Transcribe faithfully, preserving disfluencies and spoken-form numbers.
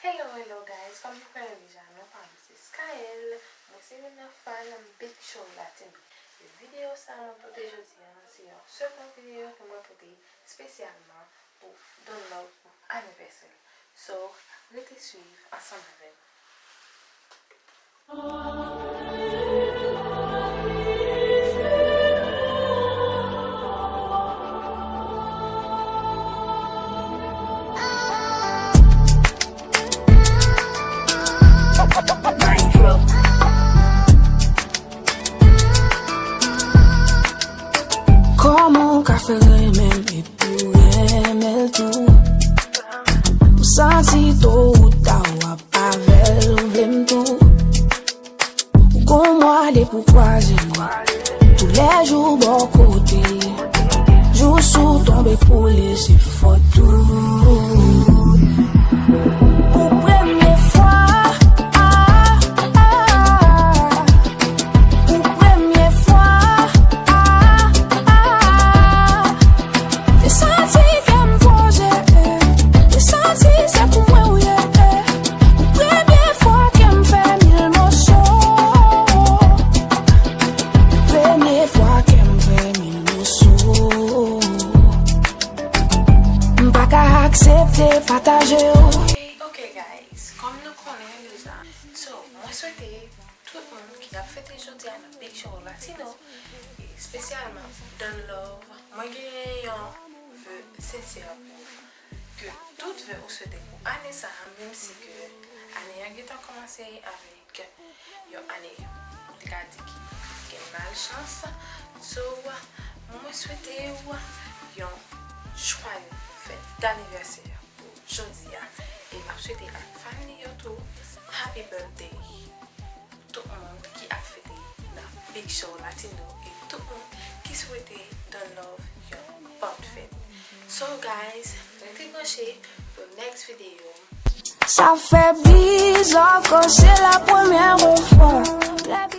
Hello, hello guys, kòm nou konnen deja, non pa m se Skaëlle, mwen se youn nan fan Big Show Latino. E videyo sa mwen pote jodi a, se yon segon videyo ke mwen pote espesyalman pou Don Love pou anivèsè l. So, rete swiv ansanm avè m. Kòman w ka fè renmen m epi w renmen l tou? M santi tôt ou tard w ap avè l, ou vle m tou. Ou gon mwa depi w kwaze m, toulèjou bò kote l. Jou si w tonbe pou li, se fòt ou. Pou premye fwa, ah, ah, ah, pou premye fwa, ah, ah, ah, te santi kè m poze, eh, te santi se pou mwen ou ye, eh. Pou premye fwa kè m fè mil moso. Premye fwa kè m fè mil moso. M pa ka aksepte pataje w. Ok guys, kòm nou konnen deja, so, mwen swete tout moun ki ap fete jodi a nan Big Show Latino, e espesyalman Don Love, mwen genyen yon vœu sensè pou ou. Ke tout vœu ou swete pou ane sa a, menm si ke ane a gentan kòmanse avèk yon ane, ou te ka di ki gen malchans. So, mwen swete w yon jwaye fèt danivèsè pou jodi a. E m ap swete ak fanmi yo tou, happy birthday. Tout moun ki ap fete nan Big Show Latino e tout moun ki swete Don Love yon bòn fèt. So guys, rete branche pou next video. Sa fè bizarre quand c'est la première fois. Très bizarre.